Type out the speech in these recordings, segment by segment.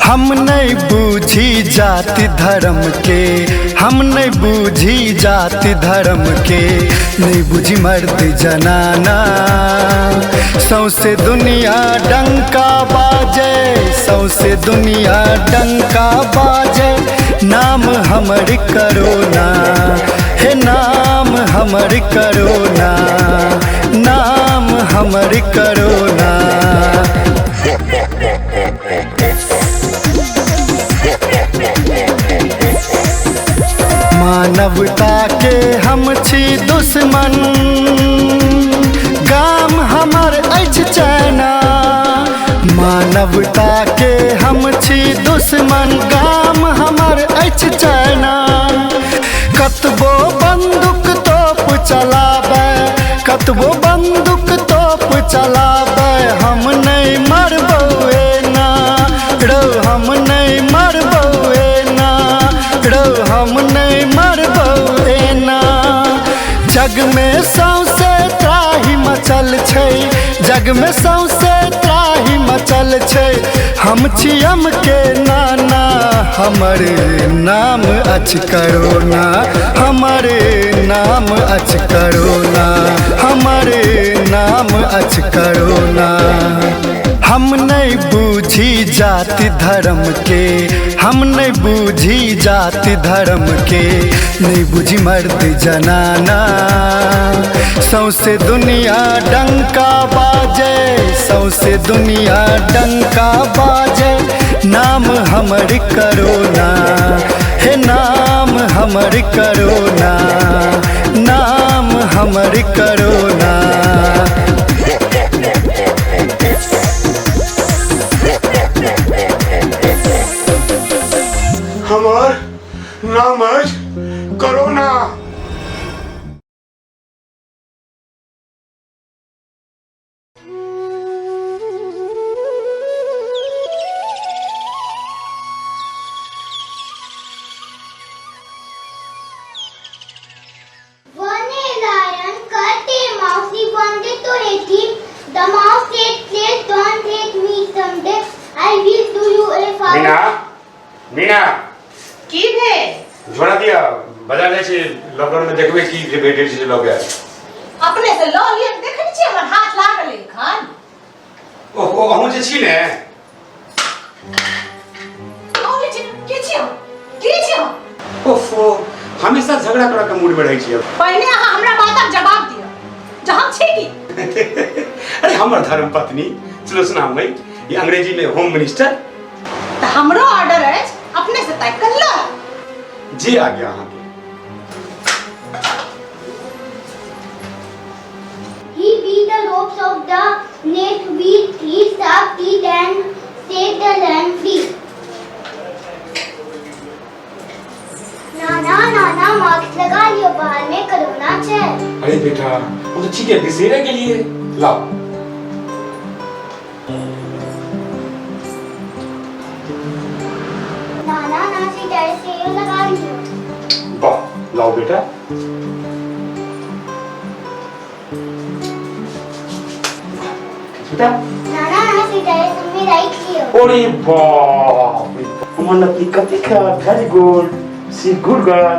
हम नहीं बूझी जाति धर्म के, हम नहीं बूझी जाति धर्म के, नहीं बूझी मर्द जनाना। सौंसे दुनिया डंका बाजे, सौंसे दुनिया डंका बाजे, नाम हमर करोना, हे नाम हमर करोना, नाम हमर करोना। मानवता के हम छी दुश्मन, गाम हमर अछि चैना। मानवता के हम छी दुश्मन, गाम हमर अछि चैना। कतबो बंदूक तोप चलाबै, कतबो बंदूक तोप चलाबै, हम नहीं मरबौ एना, रौ हम नहीं मरबौ एना, रौ हम नहीं मरबौ एना। जग में सौंसे त्राही मचल छै, जग में सौंसे त्राही मचल छै, हम छी यम के नाना, हमर नाम अछि करोना, हमर नाम अछि करोना, हमर नाम अछि करोना। हम नहीं बूझी जाति धर्म के, हम नहीं बूझी जाति धर्म के, नहीं बूझी मर्द जनाना। सौंसे दुनिया डंका बाजे, सौंसे दुनिया डंका बाजे, नाम हमर करोना, हे नाम हमर करोना, नाम हमर करोना। हमर नाम अछि corona. One a lion cut a mouse, he wanted to hate him. The mouse said, please don't hate me someday. I will do you a favor. Meena, Meena. की भेल? झोरा दिया, बाजार जाइ छी, लॉकडाउन में देखबै की जे भेटै छै से लऽ के आयब। अपने से लऽ लिअ, देखै नै छियै हमर हाथ लागल एखन। ओहो, अहूँ जे छी ने। अहूँ जे छी, के छी अहाँ? के छी अहाँ? ओहो, हमेशा झगड़ा करऽ के मूड में रहै छी। पहिने अहाँ हमरा बातक जवाब दिअ, जे हम छी की? अरे हमर धर्म पत्नी सुलोचना भाई, ये अंग्रेजी में होम मिनिस्टर। तऽ हमरो ऑर्डर अछि, अपने से ताकि कऽ लऽ। जे आ गया अहाँके। He beat the ropes of the net with his sharp teeth and set the land free. Nana Nana mask लगा लियो, बाहर में कोरोना छै। अरे बेटा, वो तो ठीक है, बिसेरे के लिए लाओ। नाना नाना से से लगा लियो। वाह, लाओ बेटा। बेटा। नाना नाना से में राइट लियो। अरे बाप रे, हमर लड़की कतेक very good, she good girl.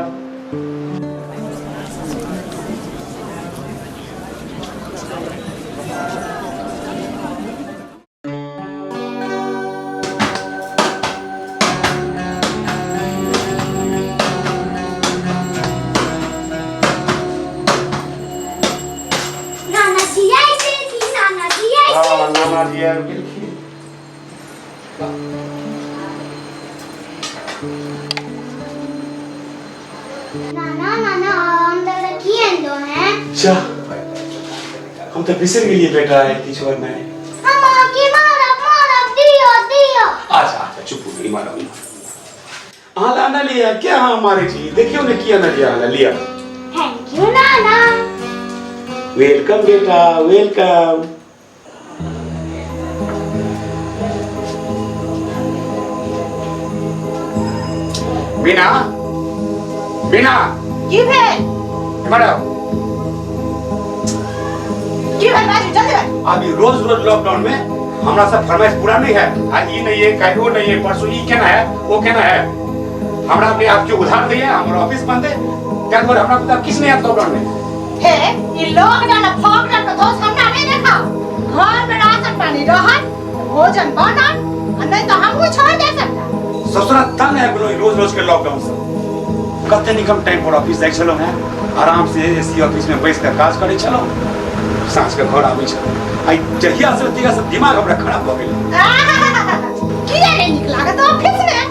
नाना जी आइ गेलखिन, नाना जी आइ हाँ, गेलखिन। नाना जी आबि गेलखिन। नाना नाना आम दादा की आनलो हैं? जा, हम तऽ बिसरि गेलियै बेटा, किछु और नहि। हम आके मारब मारब, दियो दियो। अच्छा अच्छा, चुप हो, नहीं मारब, नहीं मारब। अहाँ ला ना लिया क्या? अहाँ मारै छी, देखियौ ने किया ना लिया, अहाँ ला लिया। Thank you Nana. Welcome बेटा, welcome. Meena, Meena. की भेल? एम्हर आउ। की भेल बाजू, जल्दी बाजू। अभी रोज रोज लॉकडाउन में हमरा सब फरमाइश पूरा नहीं है आ ई नहीं है काल्हि ओ नहीं है परसों ई केना है ओ केना है। हमरा अपने आप के उधार दैया, हमर ऑफिस बंद है, ताहि दुआरे हमरा बुता किछु नहीं आयत लॉकडाउन में। हे ई लॉकडाउन आ फॉकडाउन के दोष हमरा नहीं देखाओ। घर में राशन पानी रहत, भोजन बनत, आ नहीं तो हमहूँ छोड़ दे सकता। ससुरा तंग आबि गेलहुँ रोज रोज के लॉकडाउन से। कते नीक हम टाइम पर ऑफिस जाइ छलहुँ हेँ, आराम से एसी ऑफिस में बैस कऽ काज करै छलहुँ, साँझ के घर आबै छलहुँ। आइ जहिया से तहिया से दिमाग हमरा खराब भऽ गेल। किया नहीं नीक लागत ऑफिस में?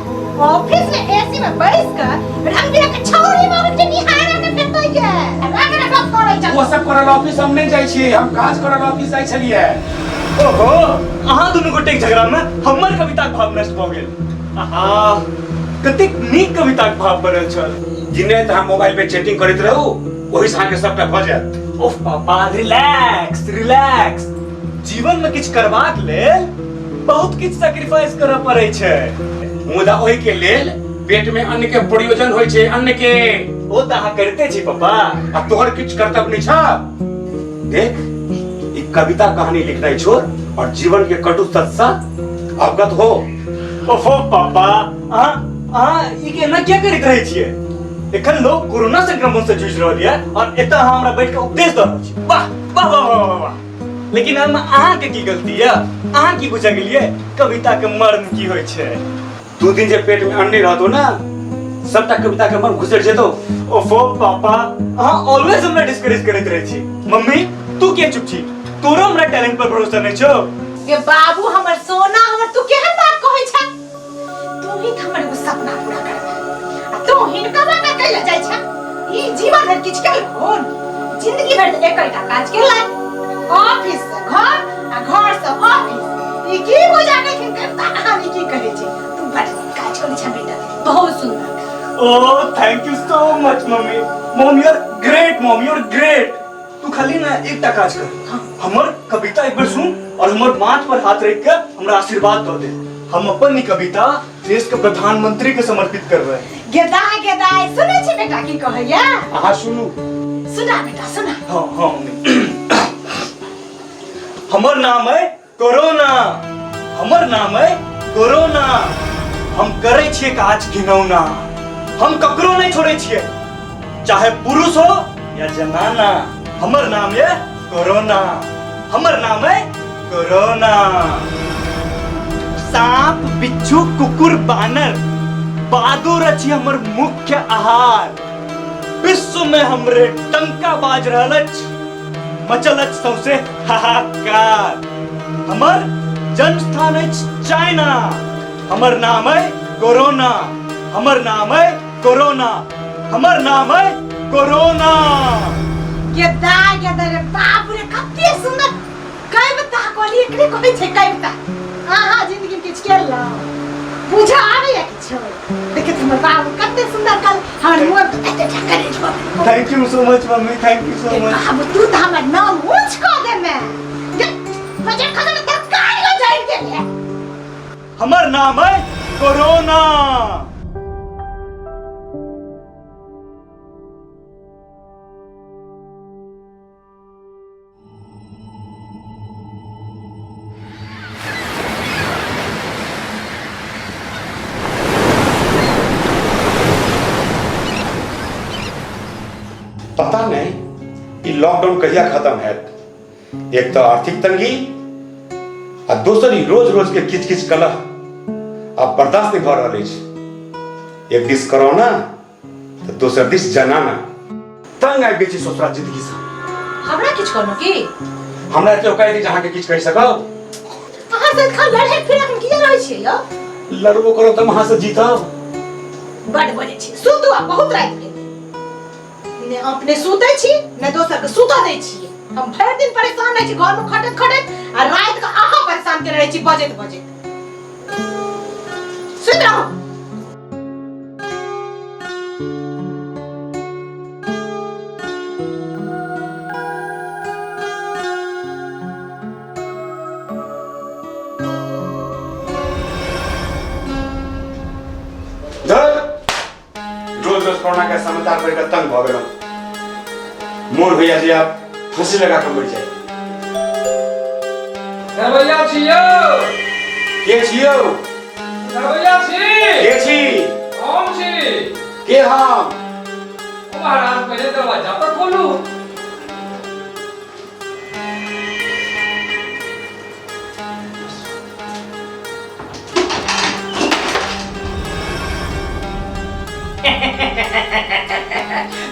ऑफिस में एसी में बैस कऽ रंग बिरंग के छौरी मौगी के निहारा के फिरतै ये रंग रंग करै छल। ओ सब करल ऑफिस हम नहीं जाइ छियै, हम काज करल ऑफिस जाइ छलियै। ओहो, अहाँ दुनू गोटेक झगड़ा में हमर कविताक भाव नष्ट भऽ गेल। आहा, कतेक नीक कविताक भाव बनल छल। दिने तऽ अहाँ मोबाइल पे चैटिंग करैत रहू, ओहि से अहाँके सबटा भऽ जायत। ओफ पापा, रिलैक्स रिलैक्स। जीवन में किछु करबाक लेल बहुत किछु सैक्रिफाइस करऽ पड़ै छै। मुदा ओहि के लेल पेट में अन्न के प्रयोजन होइ छै, अन्न के। ओ तऽ अहाँ करिते छी पापा। आ तोहर किछु कर्तव्य नहि छह? देख, ई कविता कहानी लिखनाइ छोड़ और जीवन के कटु सच से अवगत हो। ओफो पापा, अहाँ अहाँ ई के एना किया करैत रहै छियै? एखन लोग कोरोना संक्रमण से जूझि रहल यऽ और एतऽ अहाँ हमरा बैठ के उपदेश दऽ रहल छी। वाह वाह वाह वाह वाह वाह। लेकिन हम अहाँके की गलती यऽ? अहाँ की बुझऽ गेलियै कविता के मर्म की होइ छै? दू दिन जे पेट में अन्न नहीं रहतो ना, सबटा कविता के मर्म घुसरि जेतो। ओफो पापा, अहाँ ऑलवेज हमरा डिस्करेज करैत रहै छी। मम्मी, तू किया चुप छी? तोरो हमरा टैलेंट पर भरोसा नहि छौ? गे बाबू हमर सोना हमर, तू केहन बात कहै छ? तू ही त हमर एगो सपना पूरा करबे आ तू हिनका बात कैला जाइ छ? ई जीवन भर किछु केलखुन? जिंदगी भर त एकटा काज केलक, ऑफिस से घर आ घर से ऑफिस। ई की बुझा गेलखिन कविता कहानी की कहै छै? तू बड़ नीक काज करै छ बेटा, बहुत सुंदर। ओ thank you so much mummy. Mom you are great, mom you are great. तू खाली ना एकटा काज कर, हमर कविता एक बेर सुन और हमर माथ पर हाथ रख के हमरा आशीर्वाद दऽ दे। हम अपन ई कविता देश के प्रधानमंत्री के समर्पित करबै। गेदा गेदा, सुनै छी बेटा की कहैया? अहाँ सुनू। सुना बेटा सुना। हाँ हाँ मम्मी। हमर नाम है कोरोना, हमर नाम है कोरोना। हम करै छियै काज घिनौना, हम ककरो नहीं छोड़ै छियै, चाहे पुरुष हो या जनाना। हमर नाम है कोरोना, हमर नाम है कोरोना। सांप बिच्छू कुकुर बानर बादुर अछि हमर मुख्य आहार। विश्व में हमरे टंका बाज रहल अछि, मचल अछि सौंसे हाहाकार। हमर जन्म स्थान अछि चाइना, हमर नाम है कोरोना, हमर नाम है कोरोना, हमर नाम है कोरोना। गेदा गेदा रे बाप रे, कते सुंदर कविता कहली। एकरे कहै छै कविता। अहाँ जिंदगी में किछु केलहुँ बुझा आबैया किछु? देखिए हमर बाबू कते सुंदर कल हमर मोन तऽ कते ठकरे छौ। Thank you so much mummy, thank you so much. बाबू तू तऽ हमर नाम ऊँच कऽ देमे। बजट खतम तऽ काल्हि जाइत गेलै। हमर नाम है कोरोना। पता नहीं ई लॉकडाउन कहिया खत्म हैत। एक तो आर्थिक तंगी आ दोसर ई रोज रोज के किच किच कलह आब बर्दाश्त नहीं भऽ रहल अछि। एक दिस कोरोना तऽ दोसर दिस जनाना। तंग आबि गेल छी ससुरा जिंदगी से। हमरा किछु कहलहुँ की? हमरा एते औकात अछि अहाँके किछु कहि सकब? अहाँ से एखन लड़ै फिरक में किया रहै छियै यौ? लड़बो करब तऽ हम अहाँ से जीतब। बड बजै छी, सुतू आब, बहुत राति भेल। ने अपने सुतै छी ने दोसर के सुतऽ दै छियै। हम भरि दिन परेशान रहै छी घर में खटैत खटैत, आ राति के अहाँ परेशान केने रहै छी बजैत बजैत। सुति रहू। रोज रोज कोरोना के समाचार पढ़ि कऽ तंग भऽ गेलहुँ। मोन होइया जे आब फांसी लगा कऽ मरि जाय। दरवैया छी यौ। के छी यौ? दरवैया छी। के छी? हम छी। के हम? ओ महाराज, पहिले दरवाजा पर खोलू।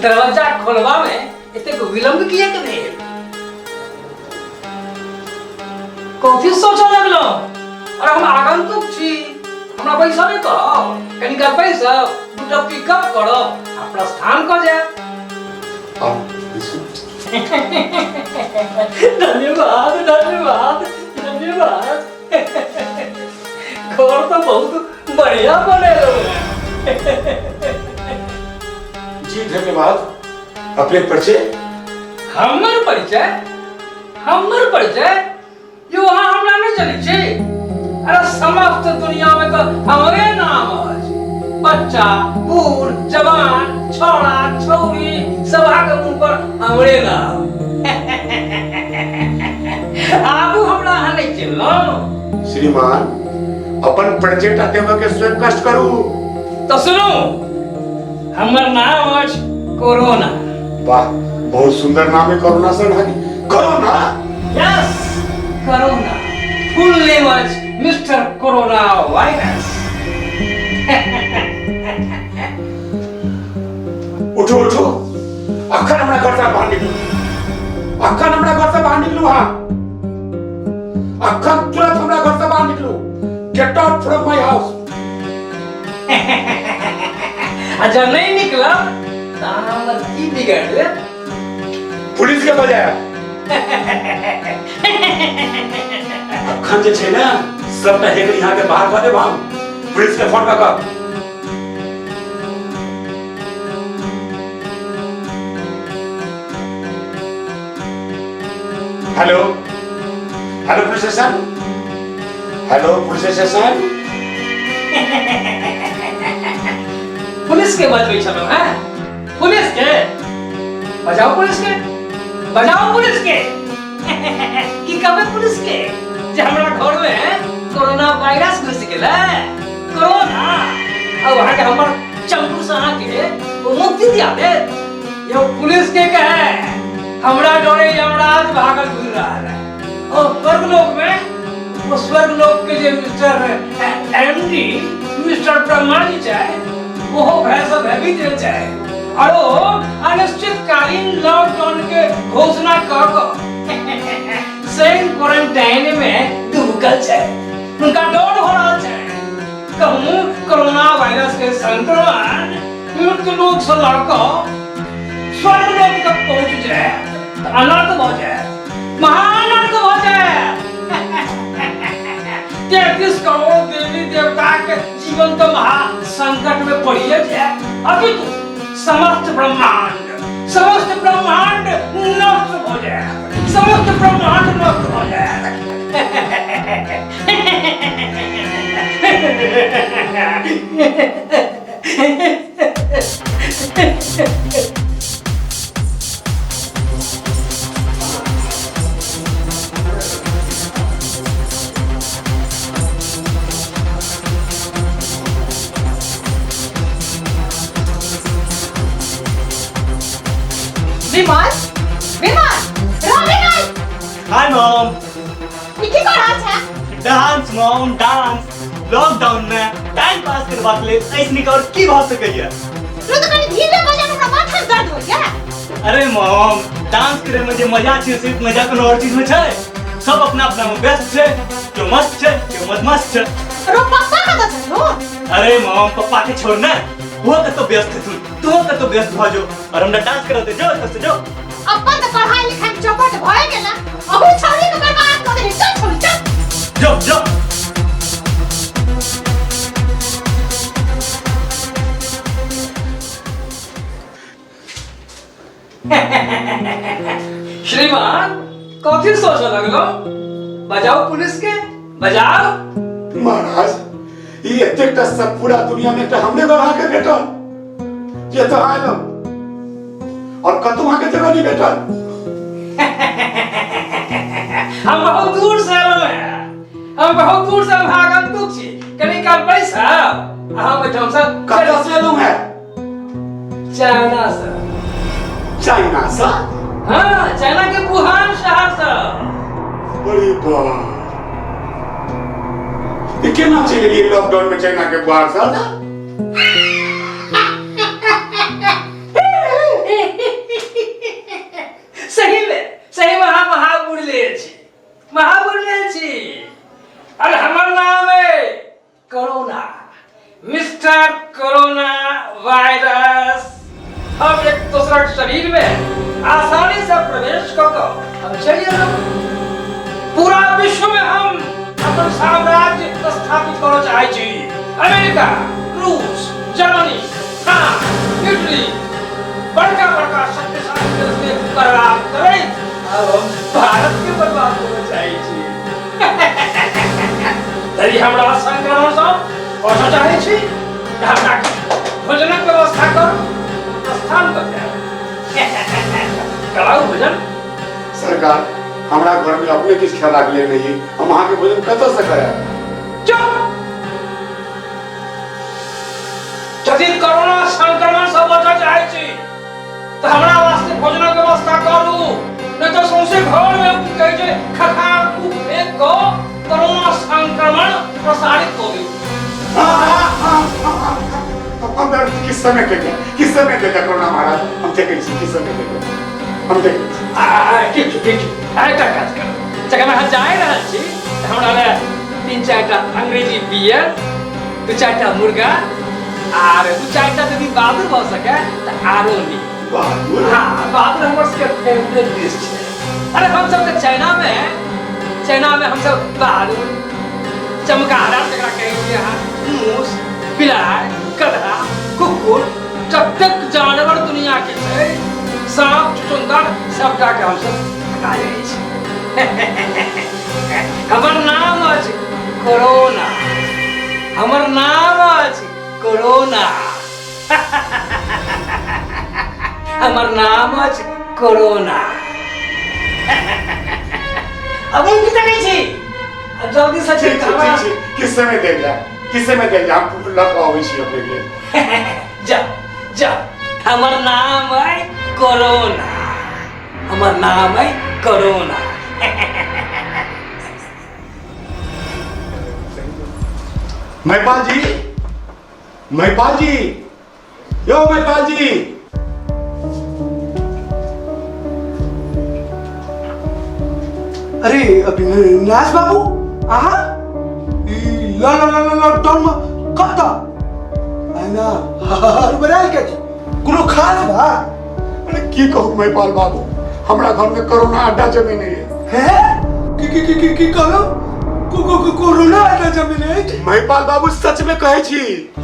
दरवाजा खोलबा में एतेक विलंब किएक भेल? कथी सोचऽ लगलहुँ? अरे हम आगंतुक छी, हमरा बैसबे करब। कनिका बैसब, दूटा पिकअप करब आ प्रस्थान कऽ जायब। आउ, बैसू। धन्यवाद, धन्यवाद, धन्यवाद। घर तऽ बहुत बढ़िया बनेलहुँ हैं। जी धन्यवाद। अपने परिचय? हमर परिचय? हमर परिचय? यौ अहाँ हमरा नहि जनै छी? अरे समस्त दुनिया में तऽ हमरे नाम अछि। बच्चा, बूढ़, जवान, छौड़ा, छौरी सभाके मुंह पर हमरे नाम। आबू हमरा अहाँ नहि चिन्हलहुँ? श्रीमान, अपन परिचय टा देबऽ के स्वयं कष्ट करू। तऽ सुनू, हमर नाम अछि कोरोना। वाह, बहुत सुंदर नाम है कोरोना सन है। Corona? Yes, corona. Full name अछि मिस्टर कोरोना वायरस। उठू उठू, अखन हमरा घर से बाहर निकलू, अखन हमरा घर से बाहर निकलू। हाँ, अखन तुरंत हमरा घर से बाहर निकलू। Get out from my house. आ जब नहीं निकलब तऽ अहाँ हमर की बिगाड़ि लेब? पुलिस के बजाय अखन जे छै ने सबटा हेकड़ी यहाँ के बाहर कऽ देब हम। पुलिस के फोन कऽ कऽ। Hello, hello police station, hello police station. Police के बजबै छलहुँ हैं? पुलिस के बजाओ, पुलिस के बजाओ, पुलिस के की कहबै? पुलिस के जे हमरा घर में कोरोना वायरस घुसि गेलै, कोरोना, आ अहाँके हमर चंपू से अहाँके ओ मुक्ति दिया देत। यो पुलिस के कहे, हमरा डरे यमराज भागल घुरि रहल है। ओ स्वर्ग लोक में, वो स्वर्ग लोक के जे mister MD, mister Brahma ji छै, ओहो भय से भयभीत भेल छै और ओ अनिश्चितकालीन लॉकडाउन के घोषणा कऽ कऽ स्वयं क्वारंटाइन में डूबल छै। हुनका डर हो रहल छै कहूँ कोरोना वायरस के संक्रमण मृत्यु लोक से लड़ कऽ स्वर्ग लोक तक पहुंच जाए तऽ अनर्थ भऽ जाए, महाअनर्थ भऽ जाए। 33 करोड़ देवी देवता के जीवन तो महा संकट में पड़िए जाए, अपितु समस्त ब्रह्मांड, समस्त ब्रह्मांड नष्ट हो जाए, समस्त ब्रह्मांड नष्ट हो जाए। विमल, विमल, रो विमल। Hi mom. ई की कर रहल छै? Dance mom, dance. लॉकडाउन में टाइम पास करबाक लेल ऐसे नीक और की भऽ सकैया? रो तऽ कनि धीरे बजा, हमरा माथा में दर्द होइया। अरे मॉम, डांस करे में जे मजा छै से मजा कोनो और चीज में छै? सब अपना अपना में व्यस्त छै, केओ मस्त छै, केओ मदमस्त छै। रो पप्पा कतऽ छथुन? अरे मॉम, पप्पा के छोड़ ने, वो कतौ व्यस्त हेथुन, तू कतौ व्यस्त भऽ जो और हमरा डांस करऽ दे। जो एतऽ से जो। अपन तऽ पढ़ाई लिखाई में चौपट भए गेला, अहू छौड़ी के बर्बाद कऽ देली। चल छौड़ी, चल। जो जो। श्रीमान, कथी सोचऽ लगलो? बजाओ पुलिस के, बजाओ। महाराज, ई एतेक टा सब पूरा दुनिया में एकटा हमरे घर अहाँके भेटल जे एतऽ आयल, और कतहु अहाँके जगह नहि भेटल। हम बहुत दूर से एलहुँ हैं, हम बहुत दूर से हम आगंतुक छी। कनी काल बैसब आ हम एहिठाम से कतऽ से एलहुँ हैं? चाइना से। चाइना से? हाँ, चाइना के वुहान शहर से। अरे बाप, ई केना चलि गेलियै लॉकडाउन में चाइना के बुहार से? सही में, सही में हम महाबुरले छी, महाबुरले छी। अरे हमर नाम है कोरोना, मिस्टर कोरोना वायरस। हम एक दूसरा के शरीर में आसानी से प्रवेश कऽ कऽ हम चलि एलहुँ। पूरा विश्व में हम अपन साम्राज्य स्थापित करऽ चाहै छी। अमेरिका, रूस, जर्मनी, फ्रांस, इटली, बड़का बड़का शक्तिशाली देश के बर्बाद करैत आब हम भारत के बर्बाद करऽ चाहै छी। यदि हमरा संक्रमण सँ बचऽ चाहै छी तऽ हमरा भोजनक व्यवस्था करू, प्रस्थान कऽ जायब। कराउ भोजन। सरकार, हमरा घर में अपने किछु खेबाक लेल नहि, हम अहाँके भोजन कतऽ से करायब? चुप! यदि कोरोना संक्रमण सँ बचऽ चाहै छी तऽ हमरा वास्ते भोजनक व्यवस्था करू, नहि तऽ सौंसे घर में की कहै छै खखार थूक फेंक कऽ कोरोना संक्रमण प्रसारित कऽ देब। हम किस समय देखे, किस समय देखे कोरोना महाराज, हम देखै छी किस समय देखे, हम देखै छी। ठीक छै, ठीक छै, एकटा काज करू, जखन अहाँ जा रहल छी तऽ हमरा लए 3-4 टा अंग्रेजी बियर, 2-4 टा मुर्गा आर 2-4 टा यदि बहादुर भऽ सके तऽ आरो नीक। बहादुर? हाँ, बहादुर हमर सबके फेवरेट डिश छै। अरे हम सब तऽ चाइना में, चाइना में हम सब बहादुर, चमगादड़ जकरा कहै छियै अहाँ, मूस, बिलाइ, गदहा, कुकुर, जतेक जानवर दुनिया के छै, सांप, चुचुंदर, सबटा के हम सब खा जाइ छी। हमर नाम अछि कोरोना, हमर नाम अछि कोरोना, हमर नाम अछि कोरोना। अब हम की तकै छी? अब जल्दी से ठीक छै, ठीक छै, किस समय देल जाय, किस समय देल जाय, हम लऽ कऽ अबै छी अपने के। जा जा, हमर नाम है कोरोना, हमर नाम है कोरोना। महिपाल जी, महिपाल जी, यो महिपाल जी। अरे अविनाश बाबू, अहाँ ई ल ल ल ल लॉकडाउन में कतऽ ना हड़बड़ायल के छी? कोनो खास बात? अरे की कहू महिपाल बाबू, हमरा घर में कोरोना अड्डा जमीन है। हे? की की की की की कहलौ? को को को कोरोना अड्डा जमीन है? महिपाल बाबू सच में कहै छी।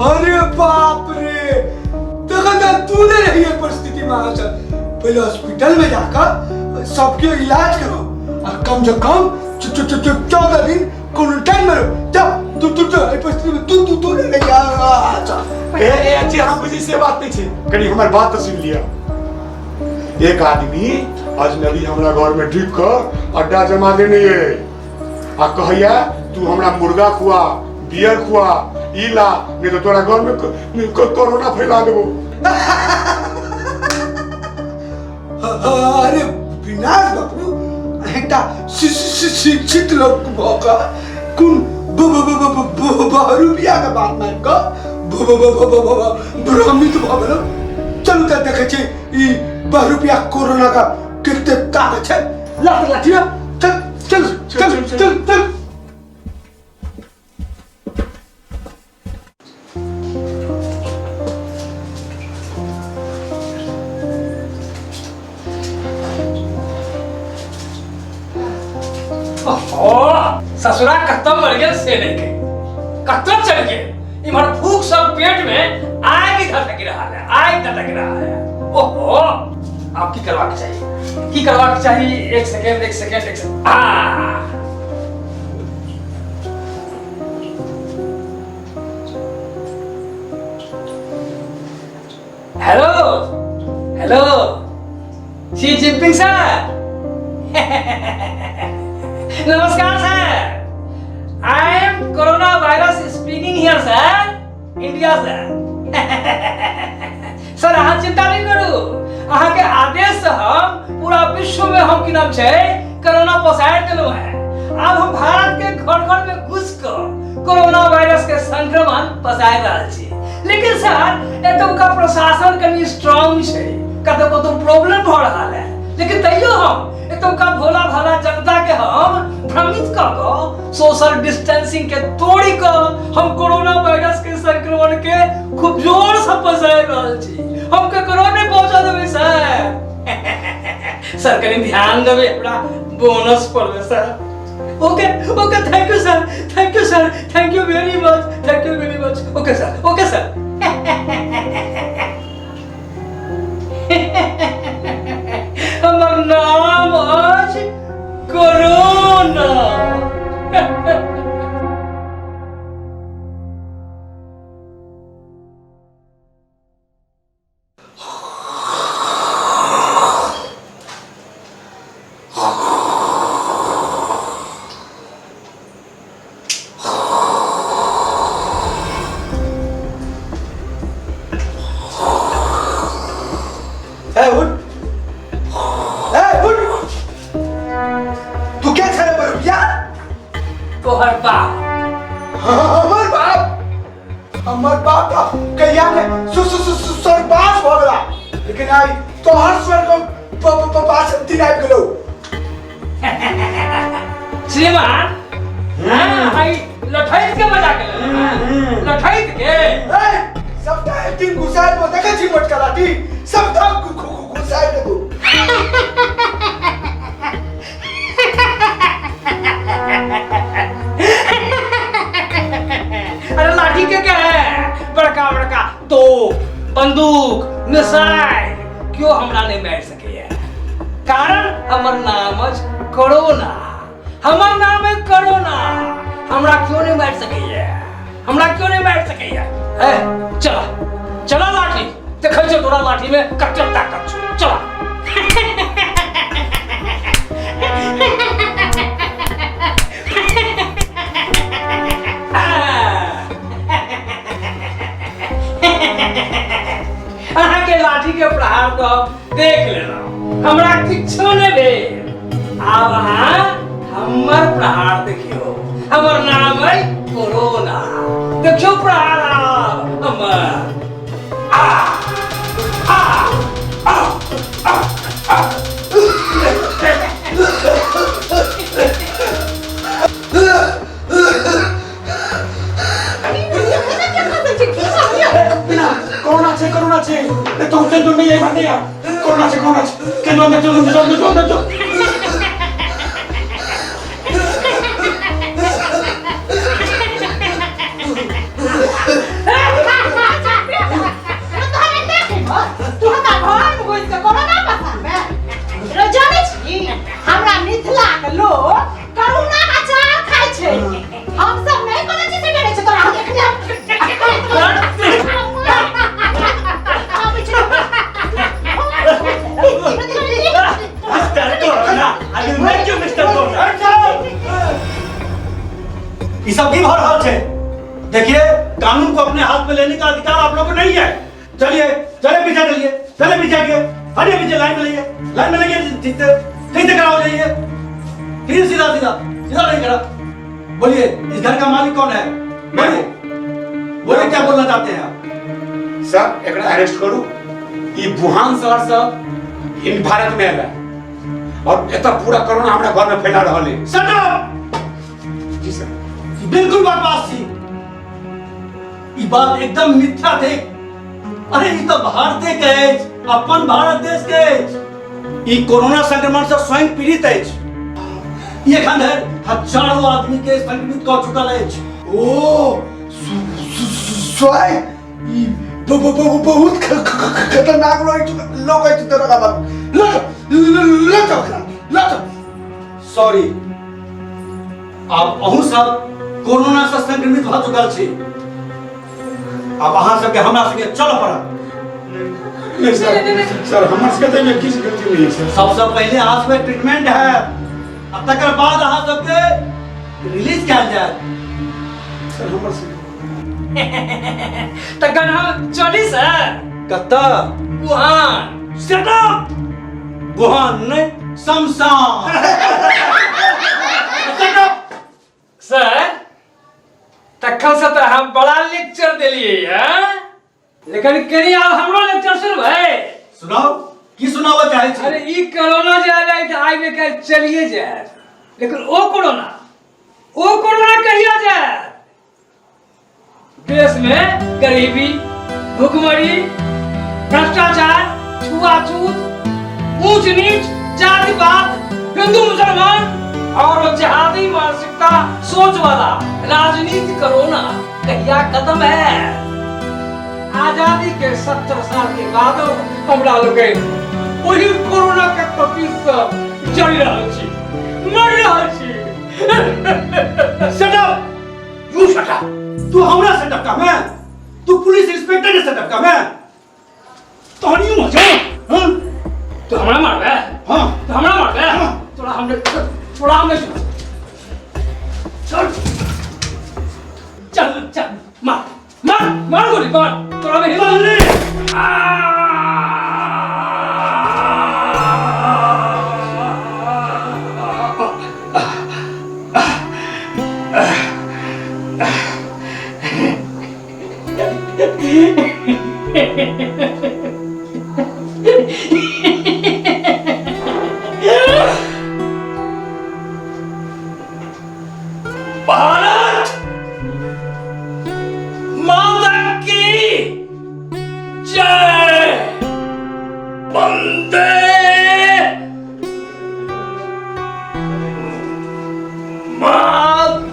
अरे बाप रे, तखन तऽ तू नहि रही एहि परिस्थिति में। अहाँ सब पहिले हॉस्पिटल में जाकर सबके इलाज करो आ कम से कम 14 दिन क्वारंटाइन में रहो। जा तू तू तू एहि परिस्थिति में तू तू तू नहि रही। अच्छा। ए, ए, अच्छी, हम बुझी से बात नहीं छै, कनी हमर बात तो सुन लिया। एक आदमी अजनबी हमरा घर में ढुक कऽ अड्डा जमा देने ये आ कहैया तू हमरा मुर्गा खुआ, बियर खुआ, ई ला, नहीं तो तोरा घर में कोरोना फैला देबो। अरे विनाश बाबू, एकटा शिक्षित लोक भऽ कऽ कोन बहरूपिया के बात मानि कऽ भ्रमित भऽ गेलहुँ। चलू तऽ देखै छी ई बहरूपिया कोरोना का कते ताकत छै। लात लाठी चल चल चल चल चल। ओहो, ससुरा कतऽ मर गेल से नहीं कही, कतऽ चल गेल। इम्हर भूख सब पेट में आगि धधक रहा है, आगि धधक रहा है। ओहो, अब की करबाक चाही, की करबाक चाही? एक सेकेंड, एक सेकेंड, एक सेकेंड। आ hello hello, Xi Jinping sir. नमस्कार sir, I am corona virus speaking here sir, India sir. Sir अहाँ चिंता नहीं करू, अहाँ के आदेश से हम पूरा विश्व में हम की नाम छै कोरोना पसार देलहुँ है। आब हम भारत के घर घर में घुस कऽ कोरोना वायरस के संक्रमण पसार रहल छी। लेकिन सर एतुका प्रशासन कनि स्ट्रांग छै, कतौ कतौ प्रॉब्लम भऽ रहल है, लेकिन तैयो हम एतुका भोला भाला जनता के हम भ्रमित कऽ कऽ सोशल डिस्टेंसिंग के तोड़ि कऽ हम कोरोना वायरस के संक्रमण के खूब जोर से पसारि रहल छी। हम ककरो नहि पहुंचा देबै सर। सर कनि ध्यान देबै हमरा bonus per sir. Okay okay, thank you sir, thank you sir, thank you very much, thank you very much. Okay sir, okay sir. हमर नाम अछि कोरोना। ए उठ, ए उठ, तू क्या छे रे बरुआ? तोहर बाप। हमर बाप? हमर बाप तो कहिया ने सु सु सु सु- स्वर्गवास भऽ गेला, लेकिन आई तोहर स्वर्ग बासंती आबि गेलौ। श्रीमान, हाँ, हाई लठैत के मजा के लठैत के। ए सबटा एक दिन घुसाय देबो, देखै छी मोटका लाठी सबटा घुसाय देबो। अरे लाठी के क्या है, बड़का बड़का तोप, बंदूक, मिसाइल क्यों हमरा नहीं मार सके है? कारण हमर नाम अछि कोरोना, हमर नाम है कोरोना, हमरा क्यों नहीं मार सके है, हमरा क्यों नहीं मार सके है? ए, चला चला लाठी, देखै छौ तोरा लाठी में कते ताकत छौ, चला। अहाँके लाठी के प्रहार तो हम देख लेलहुँ, हमरा किछो नहि भेल। आब अहाँ हमर प्रहार देखियौ, हमर नाम है कोरोना, देखियौ प्रहार आब हमर। आ आ आ आ आ। बिना कोरोना छै, कोरोना छै, ए तो केंद्र नहीं है भन्ने यार, कोरोना छै, कोरोना छै, केंद्र अंदर चल, अंदर चल, अंदर चल। तू हमरा घर में घुसि कऽ कोरोना पसारबे? रो जानै छी हमरा मिथिला के लोग करुणा के अचार खाइ छै, हम सब नहि कोनो चीज से डरै छै। तोरा हम एखने आबै छै। Mister corona, I will make you mister corona. ये सब की भर रहल छै? देखिए, कानून को अपने हाथ में लेने का अधिकार आप लोगों को नहीं है। चलिए चले पीछे, चलिए चले पीछे के हटिए, पीछे लाइन में लगिए, लाइन में लगिए, ठीक से ठीक से खड़ा हो जाइए, फिर सीधा सीधा सीधा नहीं खड़ा। बोलिए, इस घर का मालिक कौन है? मैं हूँ। बोलिए, क्या बोलना चाहते हैं आप? सर एकरा अरेस्ट करू, ई वुहान शहर से इन भारत में आयल है और एतऽ पूरा कोरोना हमरा घर में फैला रहल है। Shut up! जी सर। बिल्कुल बकवास थी ई बात, एकदम मिथ्या थे। अरे ई तो भारते के अछि, अपन भारत देश के अछि। ई कोरोना संक्रमण से स्वयं पीड़ित अछि, ई एखन धरि हजारों आदमी के संक्रमित कऽ चुकल अछि। ओ स्वयं ई बहुत खतरनाक लोग अछि दरोगा बाबू। ल ल जाओ एकरा, ल जाओ। सॉरी, आब अहूँ सब कोरोना से संक्रमित भऽ चुकल छी। आब अहाँ सबके हमरा संगे चलऽ पड़त। नहीं सर, सर हमर सबके तऽ एहिमे किछु गलती नहि है सर। सबसे पहले अहाँ सबके ट्रीटमेंट है। आ तकर बाद अहाँ सबके रिलीज कयल जायत। सर हमर सुनू। तखन हम चली सर? कतऽ? वुहान। सेट अप, वुहान नहि, शमशान। Set up. Sir तखन से तऽ हम बड़ा लेक्चर देलियै हैं, लेकिन कनी आब हमरो लेक्चर सुनबै? सुनाउ, की सुनाबऽ चाहै छी? अरे ई कोरोना जे आयल है तऽ आइ काल्हि चलिए जायत, लेकिन ओ कोरोना कहिया जायत? देश में गरीबी, भुखमरी, भ्रष्टाचार, छुआछूत, ऊंच नीच, जाति पात, हिंदू मुसलमान और जिहादी मानसिकता सोच वाला राजनीति कोरोना कहिया खत्म है? आजादी के 70 साल के बाद हमरा लोग वही कोरोना के तपीस से जल रहल छी, मर रहल छी। Shut up! You shut up! तू हमरा सेटअप का मैं, तू पुलिस इंस्पेक्टर के सेटअप का मैं तोहनी हो जा। हां। तू हमरा मारबे? हां। तू हमरा मारबे? हाँ। तोरा हमने चल चल चल, मार मार मार गोली मार, तोरा में हिम्मत नहीं। भारत माता की जय। वंदे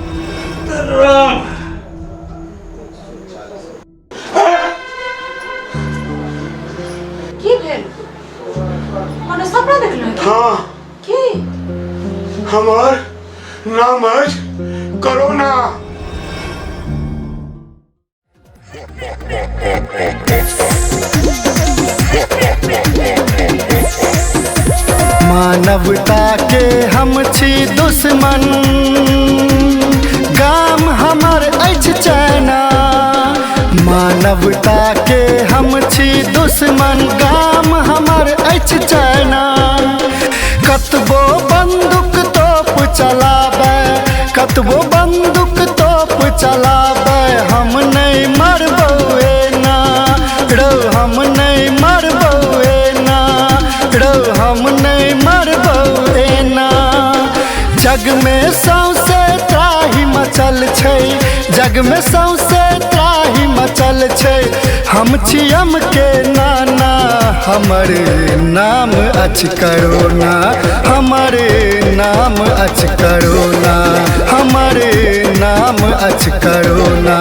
मातरम। की भेल? मने सपना देखलहुँ? हाँ। की? हमर नाम अछि कोरोना। मानवता के हम छी दुश्मन, गाम हमर अछि चैना। मानवता के हम छी दुश्मन, गाम हमर अछि चैना। कतबो बंदूक तोप चलाबै, कतबो बंदूक तोप चलाबै, हम नहि मरबौ एना रौ, हम नहि मरबौ एना रौ, हम नहि मरबौ एना। जग में सौंसे त्राहि मचल छै, जग में सौंसे त्राहि मचल छै। हम छियम के नाना, हमर नाम अछि करोना, हमर नाम अछि करोना, हमर नाम अछि करोना।